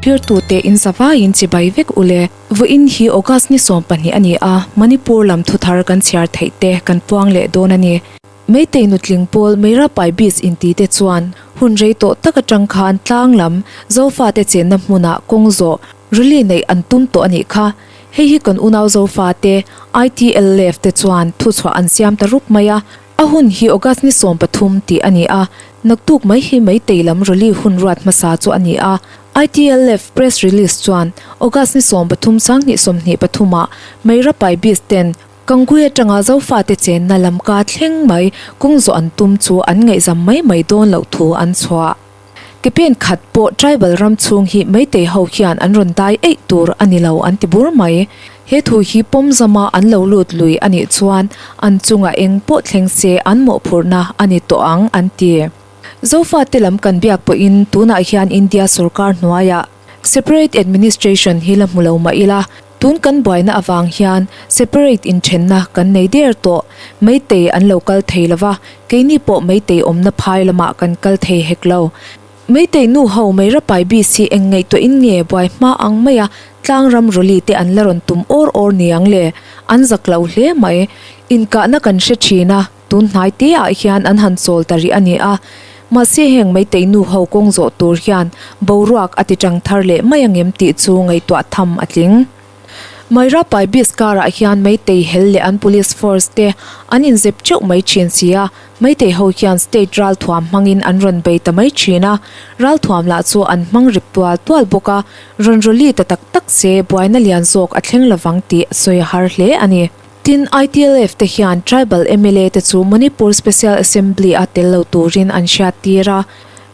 Thirtute in zavaiin chibai vek u le. Vawiin hi August ni 12 a ni a, Manipur lam thuthar kan chhiar theih te kan puang leh dawn a ni. Meitei nutling pawl Meira Paibis inti te chuan hun rei tawh tak atang khan tlang lam Zofate chenna hmunah kawng zawh rally neih an tum tawh a nih kha. Hei hi kan unau Zofate ITLF te chuan thuchhuah an siam ta rup mai a. A hun hi August ni 13 tih a ni a, naktuk mai hi Meitei lam rally hun ruat hmasa chu a ni a. ITLF press release chuan August ni 13 2023 ah Meira Paibis ten Kangui atanga Zofate chenna lamka thleng mai kawng zawh an tum chu an ngaihzam mai mai dawn loh thu an chhuah. Ke pen khat pawh tribal ram chhung hi Meitei ho hian an rawn dai eih tur a ni lo an ti bur mai. He thu hi pawm zama an lo lut lui a nih chuan an chungah eng pawh thleng se an mawhphurhna a ni tawh ang an ti. Zofate lam kan biak pawhin tunah hian India sorkar hnuaiah Separate administration hi la hmu lo mah ila, tun kan buaina avang hian separate inthenna kan nei der tawh. Meitei an lo kal thei lo va, keini pawh meitei awmna phai lamah kan kal thei hek lo. Meitei nu ho Meirapai bis hi eng ngaihtuahin nge buai hma ang maia tlang ram rally te an la rawn tum awr awr niang le? An zak lo hle mai. Inkahna kan hre thin a. Tun hnai te ah hian an han chawl ta rih a ni a, mahse heng Meitei nu ho kawng zawh tur hian boruak a ti tang thar leh mai angem tih chu ngaihtuah tham a tling. Maira Pai Bis karah hian Meitei hel leh an police force te an inzep teuh mai thin si a, Meitei ho hian state ralthuam hmangin an rawn bei ta mai thin a, ralthuam lah chu an hmang rip tual tual bawk a, rawn rawli ta tak tak se buaina lian zawk a thleng lovang tih sawi a har hle a ni. Tin, ITLF te hian Tribal mla te chu Manipur Special Assembly a tel lo turin an hriattir a,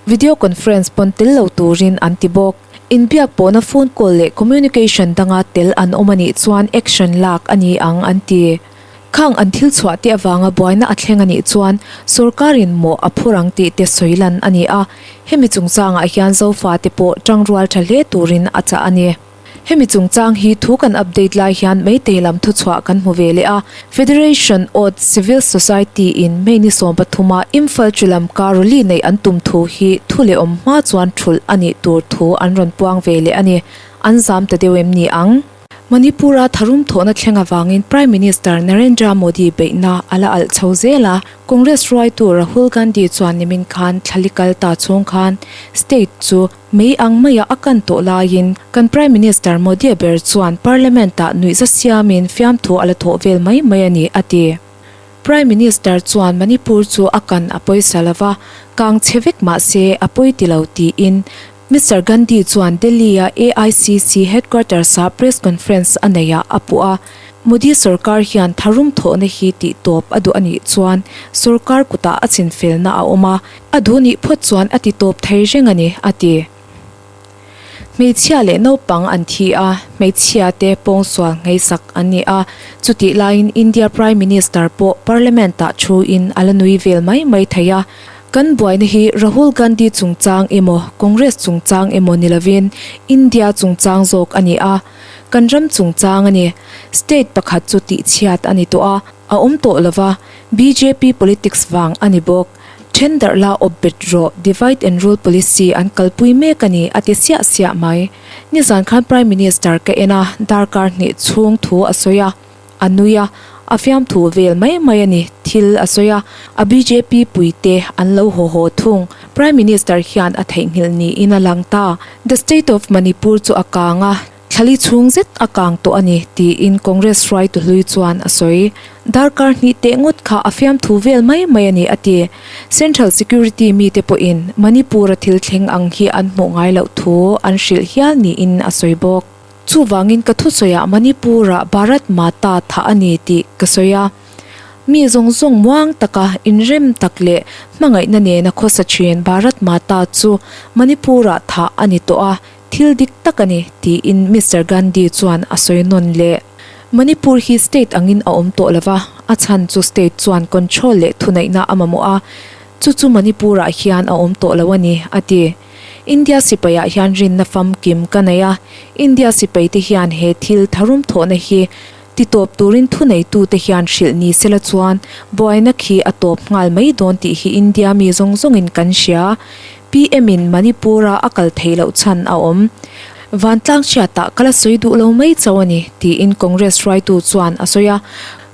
video conference pawn tel lo turin an ti bawk. Inbiak pawhna phone call leh communication danga tel an awm a nih chuan action lak a ni ang an ti. Khang an thil chhuah te avanga buaina a thleng a nih chuan sorkarin mawh a phur ang tih te sawi lan a ni a, hemi chungchangah hian Zofa te pawh tangrual tha hle turin a chah a ni. Hemi chungchang hi thu kan update lai hian Meitei lam thuchhuah kan hmu ve leh a, Federation ot Civil Society in May ni 13 a Imphal Chulamka rally neih an tum thu hi thu leh awm hma chuan thulh a nih tur thu an rawn puang ve leh a ni. An zam ta deuh em ni ang? Manipur-a tharum thawhna thleng avangin Prime Minister Narendra Modi beihna a la alh chho zel a, Congress hruaitu Rahul Gandhi chuan nimin khan thlali kal ta chhung khan state chu Mei ang maia a kan tawh laiin kan Prime Minister Modi ber chuan Parliament-ah nuihza siamin fiamthu a la thawh vel mai mai a ni, a ti. Prime Minister chuan Manipur chu a kan a pawisa lo va, kang chhe vek mah se a pawi ti lo tiin Mister Gandhi chuan Delhi-a AICC headquarters-ah press conference a neihah a puh a. Modi sorkar hian tharum thawhna hi tihtawp a duh a nih chuan sorkar kutah a chinfelna a awm a, A duh nih phawt chuan a ti tawp thei reng a ni, a ti. Hmeichhia leh naupang an thi a, hmeichhia te pawngsual ngheisak an ni a, chutih laiin India Prime Minister pawh Parliament-ah thuin a la nui vel mai mai thei a. Kan buaina hi Rahul Gandhi chungchang emaw Congress chungchang emaw ni lovin India chungchang zawk a ni a, kan ram chungchang a ni. State pakhat chu tihchhiat a ni tawh a, a awm tawh lova, bjp politics vang a ni bawk. Then darh la awp bet rawh, divide and rule policy an kalpui mek a ni, a ti siah siah mai. Nizan khan Prime Minister ka en a, darkar hnih chhung thu a sawi a, a nui a, a fiamthu vel mai mai a ni, thil a sawi a, a bjp puite an lo haw haw thung. Prime Minister hian a theihnghilh niin a lang ta. The state of Manipur chu a kang a. Thlali chhung zet a kang tawh a ni, tiin Congress hruaitu hlui chuan a sawi. Darkar hnih teh ngawt kha a fiamthu vel mai mai a ni, a ti. Central Security mite pawhin Manipur-a thil thleng ang hi an hmuh ngai loh thu an hrilh hial niin a sawi bawk. Chuvangin ka thusawiah Manipur-ah Bharat Mata thah a ni tih ka sawi a. Mi zawng zawng muang taka inrem tak leh hmangaihna nena khawsa thin Bharat Mata chu Manipur-ah thah a ni tawh a, Thil dik tak a ni, tiin Mister Gandhi chuan a sawi nawn leh. Manipur hi state angin a awm tawh lo va, a chhan chu state chuan control leh thuneihna a mamawh a, chu chu Manipur-ah hian a awm tawh lo a ni, a ti. India sipaiah hian rinna famkim ka nei a, India sipaite hian he thil tharum thawhna hi titawp turin thuneitute hian hrilh ni sela chuan buaina khi a tawp nghal mai dawn tih hi India mi zawng zawngin kan hria. PM in Manipur-a a kal theih loh chhan a awm. Vantlang hriatah ka la sawi duh lo mai chauh a ni, tiin Congress hruaitu chuan a sawi a.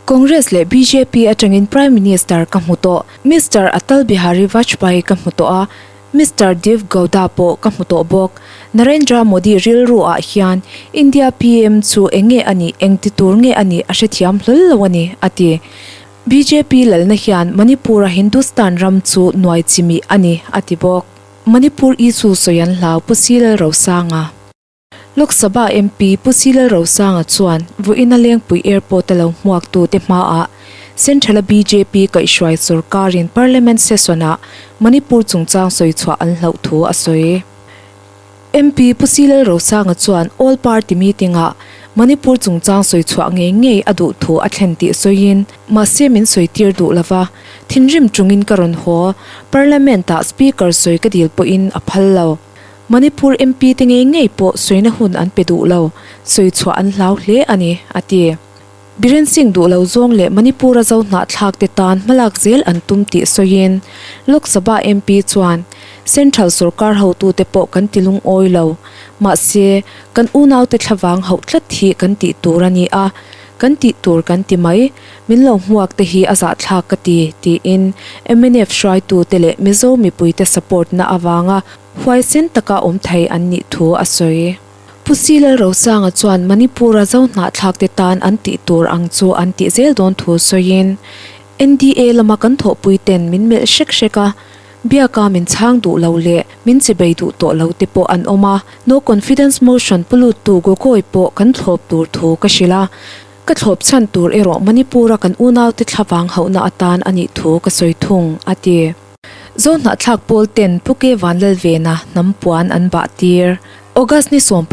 Congress leh bjp atangin Prime Minister ka hmu tawh. Mister Atal Bihari Vajpayee ka hmu tawh a, Mister Dev Gowda pawh ka hmu tawh bawk. Narendra Modi rilru ah hian India PM chu eng nge a nih, eng ti tur nge a nih a hrethiam hlawl lo a ni, a ti. Bjp lalna hian Manipur-a Hindustan ram chu nuai chimih a ni, a ti bawk. Manipur issue sawi an hlau Pu C Lalrosanga. Lok Sabha MP Pu C Lalrosanga chuan vawiin a Lengpui Airport-a lo hmuaktute hmaah Central-a bjp kaihhruai sorkarin Parliament session-ah Manipur chungchang sawi chhuah an hlauh thu a sawi. MP Pu C Lalrosanga chuan All Party meeting-ah Manipur chungchang sawi chhuah ngei ngei a duh thu a thlen tih sawiin, Mahse min sawi tir duh lova, thinrim tungin ka rawn haw, Parliament-ah Speaker sawi ka dil pawhin a phal lo. Manipur MP te ngei ngei pawh sawina hun an pe duh lo, sawi chhuah an hlau hle a ni, a ti. Biren Singh duh lo zawng leh Manipur-a zo hnahthlak te tan hmalak zel an tum tih sawiin Lok Sabha MP chuan, Central sorkar hotute pawh kan ti lungawi lo, mahse, kan unaute thlavang hauh tlat hi kan tih tur a ni a, kan tih tur kan ti mai, min lo hmuak te hi a zahthlak ka ti, tiin mnf hruaitute leh Mizo mipuite support na avanga Huaisen taka awm thei an nih thu a sawi. Pu C Lalrosanga chuan Manipur-a zo hnahthlakte tan an tih tur ang chu an tih zel dawn thu sawiin, NDA lama kan thawhpuiten min melh hrek hrek a, biaka min chhang duh lo leh min chibei duh tawh lo te pawh an awm a, no confidence motion pu luttu Gogoi pawh kan thlawp tur thu ka hrilh a, ka thlawp chhan tur erawh Manipur-a kan unaute thlavang hauhna atan a nih thu ka sawi thung, a ti. Zohnahthlak pawl ten Pu Ke Vanlalvena hnam puan an bah tir. August ni 12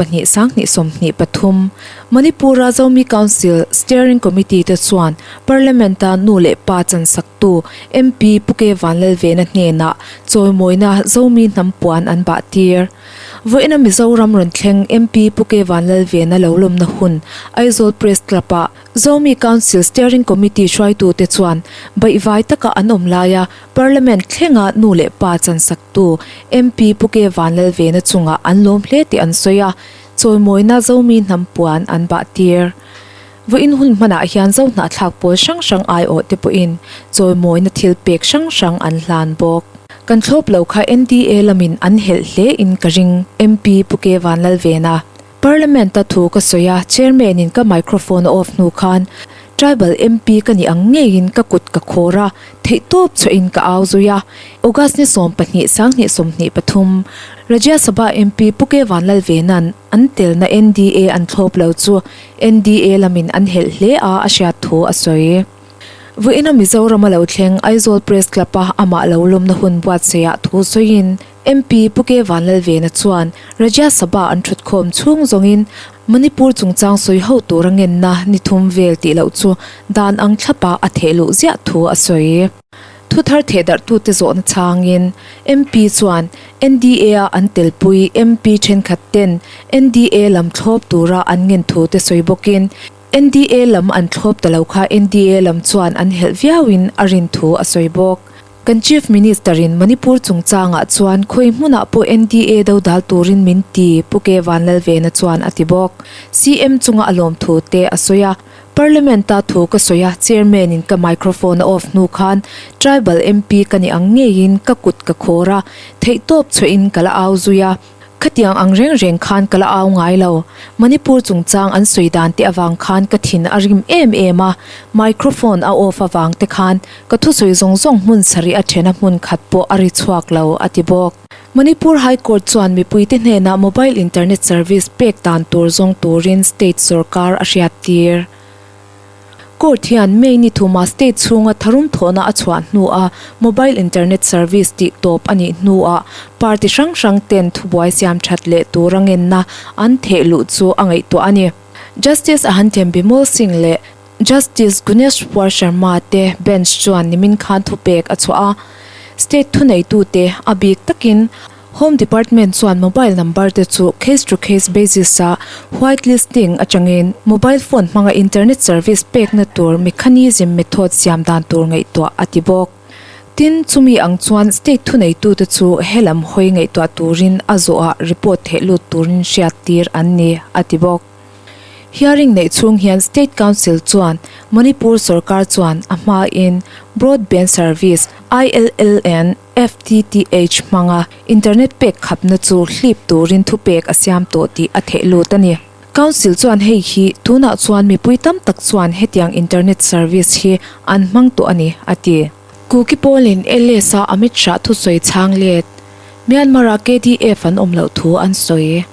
2023, Manipur-a Zomi Council Steering Committee te chuan Parliament-a nu leh pa chansaktu MP Pu Ke Vanlalvena hnenah chawimawina Zomi hnam puan an bah tir. Vawiina Mizoram rawn thleng MP Pu Ke Vanlalvena lo lawmna hun Aizawl Press Club-ah Zomi Council Steering Committee hruaitute chuan baihvai taka an awm laia Parliament thlenga nu leh pa chansaktu MP Pu Ke Vanlalvena chungah an lawm hle tih an sawi a, chawimawina Zomi hnam puan an bah tir. Vawiin hun hmanah hian Zo hnahthlak pawl hrang hrang aiawh te pawhin chawimawina thil pek hrang hrang an hlan bawk. Kan thlawp lo kha NDA lamin an helh hle in ka ring, MP Pu Ke Vanlalvena. Parliament-a thu ka sawi a, Chairman-in ka microphone a off hnu khan Tribal MP ka nih ang ngeiin ka kut ka khawr a, theihtawp chhuahin ka au zui a. August ni 12 2023, Rajya Sabha MP Pu K Vanlalvena'n an telna NDA an thlawp lo chu NDA lamin an helh hle a a hriat thu a sawi. Vawiina Mizorama lo thleng Aizawl Press Club-a amah lo lawmna hun buatsaihah thu sawiin MP Pu K Vanlalvena chuan Rajya Sabha an thutkhawm chhung zawngin Manipur chungchang sawi ho tura ngenna ni thum vel tih loh chu dan ang thlapa a theh luh ziah thu a sawi. Thuthar thehdarhtute zawhna chhangin MP chuan NDA-a an telpui MP thenkhat ten NDA lam thlawp tura an ngen thu te sawi bawkin NDA lam an thlawp ta lo kha NDA lam chuan an helh viauin a rin thu a sawi bawk. Kan Chief Minister-in Manipur chungchangah chuan khawi hmunah pawh NDA dodal turin min ti, Pu K Vanlalvena chuan a ti bawk. CM chunga a lawm thu te a sawi a. Parliament-a thu ka sawi a, Chairman-in ka microphone a off hnu khan Tribal MP ka nih ang ngeiin ka kut ka khawr a, theihtawp chhuahin ka la au zui a. Khatiang ang reng reng khan ka la au ngai lo. Manipur chungchang an sawi dan te avang khan ka thin a rim em em a, microphone a off avang te khan ka thusawi zawng zawng hmun sarih a thena hmun khat pawh a ri chhuak lo, a ti bawk. Manipur High Court chuan mipuite hnenah mobile internet service pek dan tur zawng turin state sorkar a hriattir. Court hian May ni thuma state chhunga tharum thawhna a chhuah hnuah mobile internet service tih tawp a nih hnuah party hrang hrang ten thubuai siam that leh tura ngenna an theh luh chu a ngaihtuah a ni. Justice Ahanthem Bimol Singh leh Justice Guneshwar Sharma te bench chuan nimin khan thupek a chhuah a, state thuneitute a bik takin Home Department chuan mobile number te chu case to case basis a white listing atangin mobile phone hmanga internet service pekna tur mechanism method siam dan tur ngaihtuah a ti bawk. Tin, chumi ang chuan state thuneitute chu helam hawi ngaihtuah turin a zawhah report theh lut turin hriattir an ni, a ti bawk. Hearing neih chhung hian State Council chuan Manipur sorkar chuan a hmain Broadband Service, ILLN, FTTH hmanga internet pek khapna chu hlip turin thupek a siam tawh tih a theh lut a ni. Council chuan hei hi tunah chuan mipui tam tak chuan hetiang internet service hi an hmang tawh a ni, a ti. Kuki pawlin LS-a Amit Shah thusawi chhang let, Myanmar-ah KDF an awm loh thu an sawi.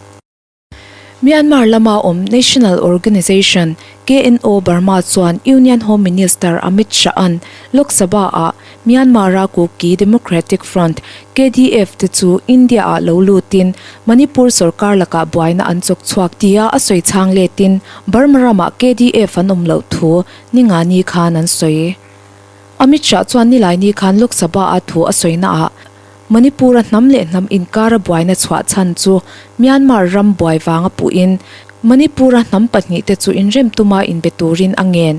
Myanmar lama awm National Organisation, KNO, Burma chuan Union Home Minister Amit Shah-a'n Lok Sabha-ah Myanmar-a Kuki Democratic Front, KDF, te chu India-ah lo lutin Manipur sorkar lakah buaina an chawk chhuak tia a sawi chhang letin Burma ramah KDF an awm loh thu Ningani khan an sawi. Amit Shah chuan Nilaini khan Lok Sabha-a thu a sawinaah Manipur-a hnam leh hnam inkara buaina chhuah chhan chu Myanmar ram buai vanga puhin Manipur-a hnam pahnihte chu inrem tuma inbe turin a ngen.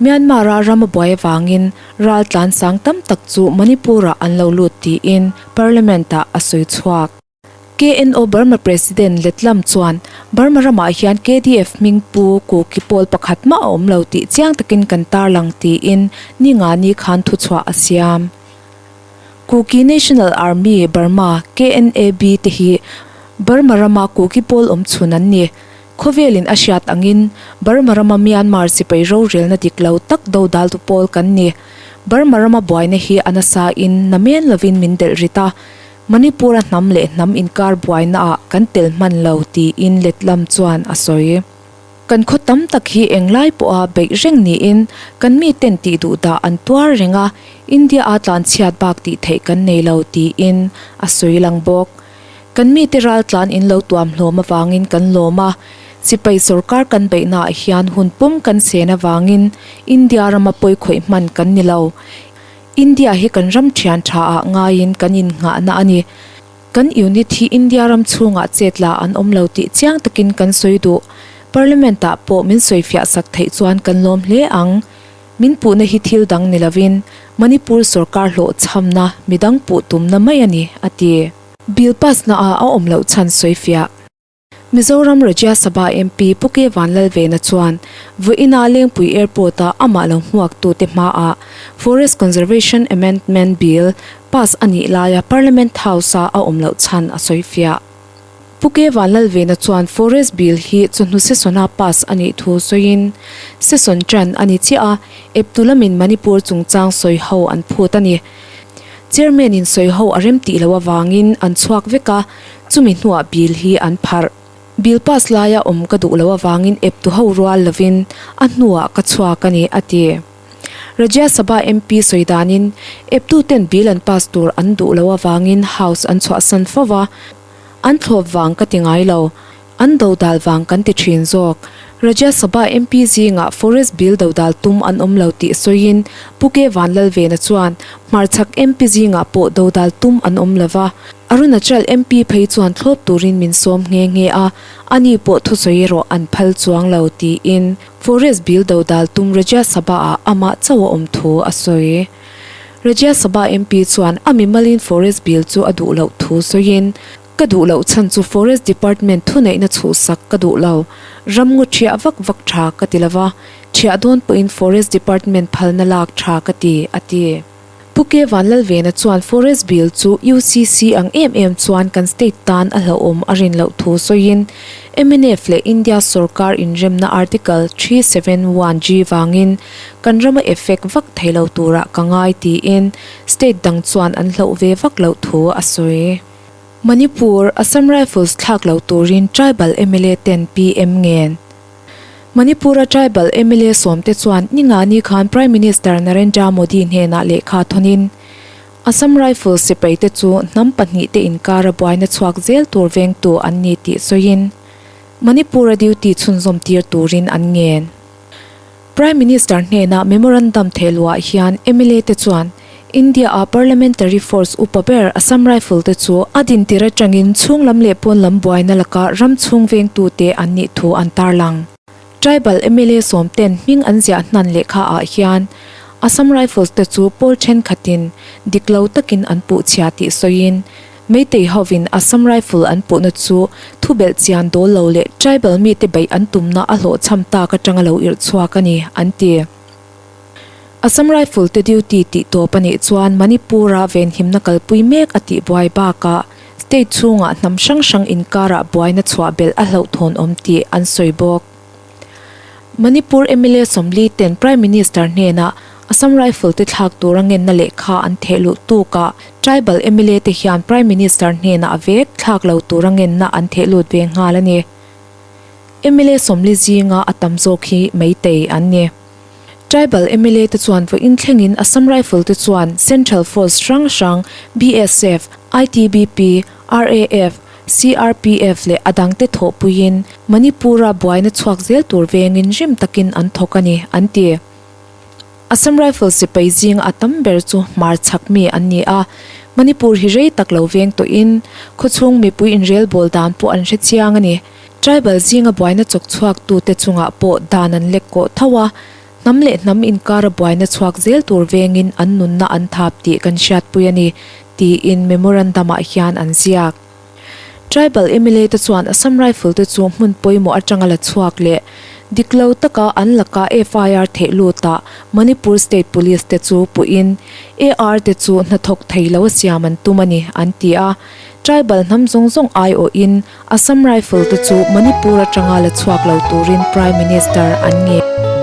Myanmar-a ram a buai avangin ral tlan sang tam tak chu Manipur-ah an lo lut tiin Parliament-ah a sawi chhuak. KNO Burma President Letlam chuan Burma ramah hian KDF hming pu Kuki pawl pakhat mah a awm lo tih chiang takin kan tarlang tiin ni nga ni khan thuchhuah a siam. Kuki National Army, Burma, KNAB, te hi Burma rama Kuki pawl awm chhun an ni. Khawvelin a hriat angin Burma rama Myanmar sipai rorelna dik lo tak dodaltu pawl kan ni. Burma rama buaina hi a nasain namen lovin min delh rit a, Manipur-a hnam leh hnam inkar buainaah kan tel hman lo tiin letlam chuan a sawi. Kan khaw tam tak hi englai pawha beih reng niin kan miten tih duh dah an tuar reng a, India-a tlanchhiat bak tih theih kan nei lo tiin a sawi lang bawk. Kan mite raltlan in lo tuam hlawm avangin kan lawm a, sipai sorkar kan beihnaah hian hun pum kan sen avangin India rama pawikhawih hman kan ni lo. India hi kan ram thian tha ah ngaiin kan innghahna a ni. Kan unit hi India ram chhungah chet la an awm lo tih chiang takin kan sawi duh. Parliament ah pawh min sawifiah sak theih chuan kan lawm hle ang. Min puhna hi thil dang ni lovin Manipur sorkar hlawhchhamna midang puh tumna mai a ni, a ti. Bill pass na ah a awm loh chhan sawifiah. Mizoram Rajya Sabha MP Pu K Vanlalvena chuan vawiina Lengpui Airport-a amah lo hmuaktute hmaah Forest Conservation Amendment Bill pass a nih laia Parliament House-a a awm loh chhan a sawifiah. Pu K Vanlalvena chuan Forest Bill hi chawhnu session-a pass a nih thu sawiin, Session ṭan a ni chiah a, eptu lamin Manipur chungchang sawiho an phut a ni. Chairman-in sawiho a remtih loh avangin an chhuak vek a, Chumi hnuah bill hi an pharh. Bill pass laia awm ka duh loh avangin eptu ho rual lovin a hnuah ka chhuak a ni, a ti. Rajya Sabha MP sawi danin eptuten bill an pass tur an duh loh avangin House an chhuahsan fo va, an thlawp vang ka ti ngai lo. An dodal vang kan ti thin zawk. Rajya Sabha MP zingah Forest Bill dodal tum an awm lo tih sawiin Pu K Vanlalvena chuan hmarchhak MP zingah pawh dodal tum an awm lo va, Arunachal MP phei chuan thlawp turin min sawm nghe nghe a, ani pawh thusawi erawh an phal chuang lo tiin Forest Bill dodal tum Rajya Sabha-ah amah chauh a awm thu a sawi. Rajya Sabha MP chuan a mimalin Forest Bill chu a duh loh thu sawiin, Ka duh loh chhan chu Forest Department thuneihna chhuhsak ka duh lo. Ramngaw ṭhiah vak vak ṭha ka ti lo va, ṭhiah dawn pawhin Forest Department phalna lak ṭha ka ti, a ti. Pu K Vanlalvena chuan Forest Bill chu UCC ang em em chuan kan state tan a hlauhawm a rin loh thu sawiin mnf leh India sorkar inremna Article 371G vangin kan rama effect vak thei lo turah ka ngai tiin state dang chuan an hlauh ve vak loh thu a sawi. Manipur, Assam Rifles thlak lo turin Tribal mla ten PM ngen. Manipur-a Tribal mla sawmte chuan ningani khan Prime Minister Narendra Modi hnenah lehkha thawnin, Assam Rifles sipaite chu hnam pahnihte inkara buaina chhuak zel tur vengtu an ni tih sawiin, Manipur-a duty chhunzawm tir turin an ngen. Prime Minister hnena memorandum thehluah hian mla te chuan India-a parliamentary force upa ber Assam Rifle te chu a dintir atangin chhung lam leh pawn lam buaina laka ram chhung vengtute an nih thu an tarlang. Tribal mla sawmten hming an ziah hnan lehkha ah hian Assam Rifles te chu pawl thenkhatin dik lo takin an puh chhia tih sawiin Meitei hovin Assam Rifle an puhna chu thubelh chian dawl lo leh tribal mite beih an tumna a hlawhchham tak atanga lo irh chhuak a ni, an ti. Assam Rifle te duty tih tawp a nih chuan Manipur-a venhimna kalpui mek a tih buai bakah state chhungah hnam hrang hrang inkarah buaina chhuah belh a hlauhthawn awm tih an sawi bawk. Manipur mla 40 ten Prime Minister hnenah Assam Rifle te thlak tura ngenna lehkha an theh luh tukah tribal mla te hian Prime Minister hnenah a vek thlak lo tura ngenna an theh lut ve nghal a ni. Mla 40 zinga a tam zawk hi Meitei an ni. Tribal mla te chuan vawiin thlengin Assam Rifle te chuan Central Force hrang hrang BSF, ITBP, RAF, CRPF leh a dangte thawhpuiin Manipur-a buaina chhuak zel tur vengin rim takin an thawk a ni, an ti. Assam Rifle sipai zinga a tam ber chu hmar chhak mi an ni a, Manipur hi rei tak lo veng tawhin khawchhung mipui inrelbawl dan pawh an hre chiang a ni. Tribal zinga buaina chawk chhuaktute chungah pawh dan an lek kawh tho a, hnam leh hnam inkara buaina chhuak zel tur vengin an nunna an thap tih kan hriatpui a ni, tiin memorandum-ah hian an ziak. Tribal mla te chuan Assam Rifle te chu hmun pawimawh atanga la chhuak leh dik lo taka an laka FIR theih lutah Manipur State Police te chu puhin AR te chu hnathawk thei lo a siam an tum a ni, an ti a. Tribal hnam zawng zawng aiawhin Assam Rifle te chu Manipur atanga la chhuak lo turin Prime Minister an ngen.